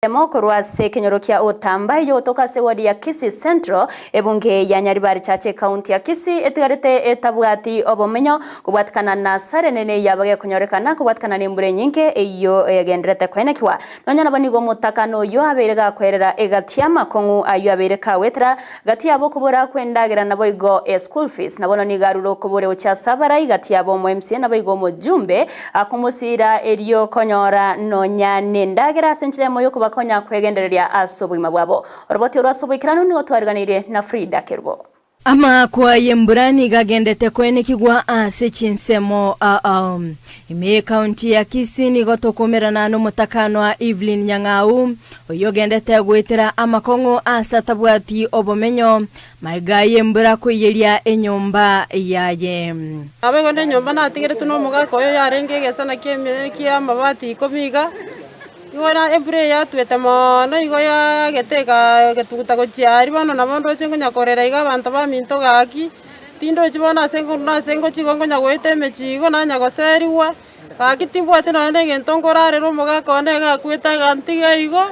Eyemo korwa ase ekenyoro kia Otamba eyogotoka ase eward ya Kisii Central, ebunge ya Nyaribari Church ecounty ya Kisii etigarete etabwati obomenyo kobwatikana na asara enene eyio gekonyorekana kobwatikana nembura enyinge eyio egendererete koenekiwa. Nonya nabo nigo omotakano oyio abeire gakoerera egati y'amakong'u ayio abeire kagwetera gati yabo okobora kw'endagera naboigo eschool fees. Na bono nigo arure okobore gochia ase abarai gati yabo omo MCA naboigo omojumbe akomosiira erio konyora nonya nendagera ase enchera eyemo y'okobakonya kwegendereria ase obogima bwabo. Oroboti orwo ase oboikeranu nigo twariganeirie na Frida Kerubo. Amaakwa y'embura nigo agendete koenekigwa ase chinsemo ao. Ime y'Ekaunti ya Kisii nigo tokoumerana nomotakanwa Evelyn Nyang'au, oyio ogendete goetera amakong'u ase atabwati obomenyo, magega y'embura koiyeria enyomba yaye. Naboigo nenyomba natigeretwe nomogaka oyo yarenge egesana ki'amabati ikomi iga, Igo embura eye yatwete mono igo yaagete egetuguta gochia aria bono nabo ndoche nkonya korera iga abanto baminto gaki, tindochi bono ase ase ngochia igo nkonya goeta emechie igo nanya goserigwa, gaki timbwati nonye na egento nkorarera omogaka one iga akwete agantiga igo,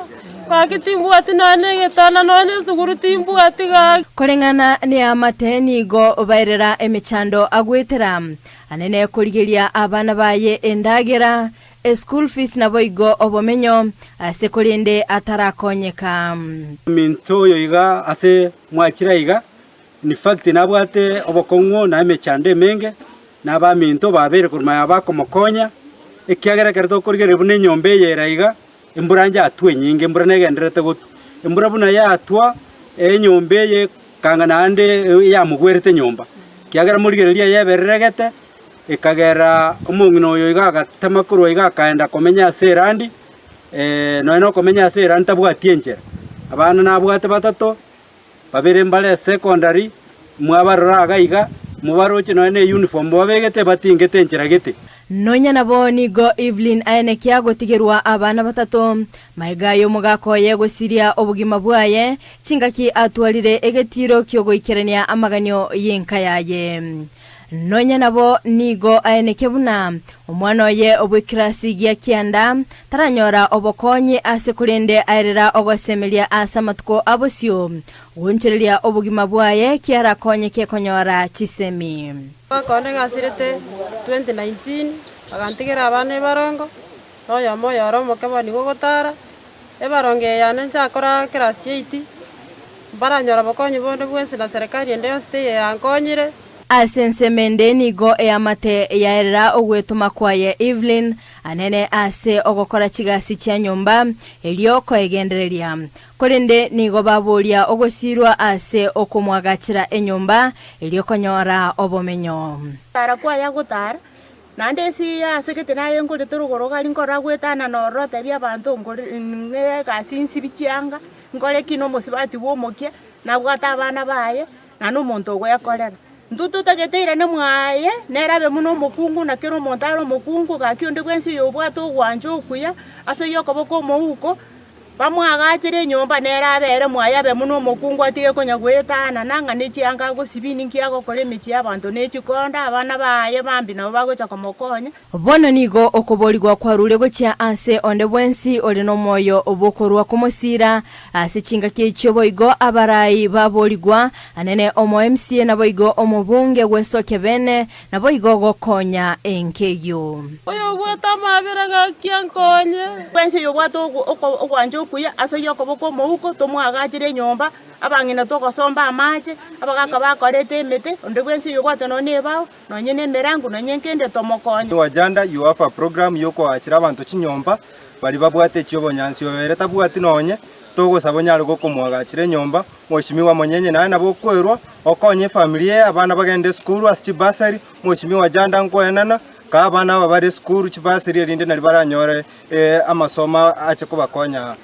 gaki timbwati nonye na egetanda nonye na esuguru timbwati gaki. Koreng'ana neamate nigo baerera emechando agwetera, anene korigeria abana baye endagera, Eschool fees naboigo obomenyo ase korende atarakonyeka. Ominto oyo iga ase mwachire aiga, in fact nabwate obokong'u na emechando emenge, na abaminto babeire korwa maya bakomokonya, ekiagera ekero tokorigereria buna enyomba eye ere aiga, embura njatwa enyinge, embura negendererete gotwa. Embura buna yatwa, enyomba eye kanga naende yamogwerete nyomba, ekiagera morigereria eyebereregete. Ekagera omong'ina oyo iga agatema korwa iga akaenda komenya ase erandi, nonya na okomenya ase erandi tabwati enchera. Abana nabwate batato, babere mbare secondary, mwabarora iga iga, mobaroche nonya na euniform babegete batingete enchera gete. Nonya nabo nigo Evelyn aenekia gotigerwa abana batato, magega y'omogaka oye gosiria obogima bwaye, chingaki atwarire egetiro ki'ogoikerania amaganio y'enka yaye. Nonya nabo nigo aeneke buna omwana oye bw'ekerasi gia kianda taranyora obokonyi ase korende aerera ogosemeria ase amatuko a bosio, goonchoreria obogima bwaye kiarakonyeke konyora chisemi. Omwaka one gasirete 2019, agantigera abana ebarongo, na oyomo oyore omoke bono nigo ogotara, ebarongo eye yane nchakora class eight, mbaranyora bokonyi bonde bwensi na serikali ende yonsi teiyo yankonyire. Ase ensemo ende nigo eamate yaerera ogwetoma kwaye Evelyn anene ase ogokora chigasi chia nyomba erio koegendereria. Korende nigo baboria ogosiirwa ase okomwagachera enyomba erio konyora obomenyo. Gotara kwaye agotara, naende ense ase gete naye nkorete rogoro gari nkorora goetanana ororo otebie abanto nkore ng'e egasi nsibi chianga, nkore ki na omosubati bwa omokia, nabwate abana baye, naende omonto ogwekorera. Intwe totagete eirane mwaye, nere abe buna omokungu na kera omonto are omokungu, gaki onde bwensi oyobwate ogwancha okuya, ase oyio okoboko omouko, Bamwagachere enyomba, nere abe ere mwaye abe buna omokungu atige konya goetanana ng'a nechianga agosibia ninki agokora emechie y'abanto ne chikonda, abana baye bambi nabo bagocha komokonya. Bono nigo okoborigwa kwarure gochia ase onde bwensi ore nomoyo bw'okorua komosiira ase chingaki echio boigo abarai baborigwa, anene omo MCA naboigo omobunge gwesokia bene Naboigo gokonya enka eyio. Oyobwate amaabera gaki ankonye. Bwensi oyobwate ogwancha okuya ase oyio okoboko omouko, tomwagachere enyomba, abang'ina togosomba amache, abagaka bakoreta emete, onde bwensi oyobwate nonya na ebao, nonye na emerango, nonye nkende tomokonye. Agenda you have a program yokoachera abanto chinyomba baria babwate echiobonyansi oyo ere tabwati nonye togosaba onyare gokomoagachera enyomba Mheshimiwa Monyenye naye nabo okwerwa okonye efamiri eye abana bagende esukuru ase chibasari Mheshimiwa Janda nkoenana kaa abana aba bare esukuru chibasari erinde nari baranyore amasomo ache kobakonya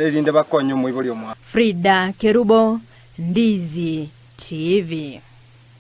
erinde bakonye omoibori omwabo. Frida Kerubo, Ndizi TV.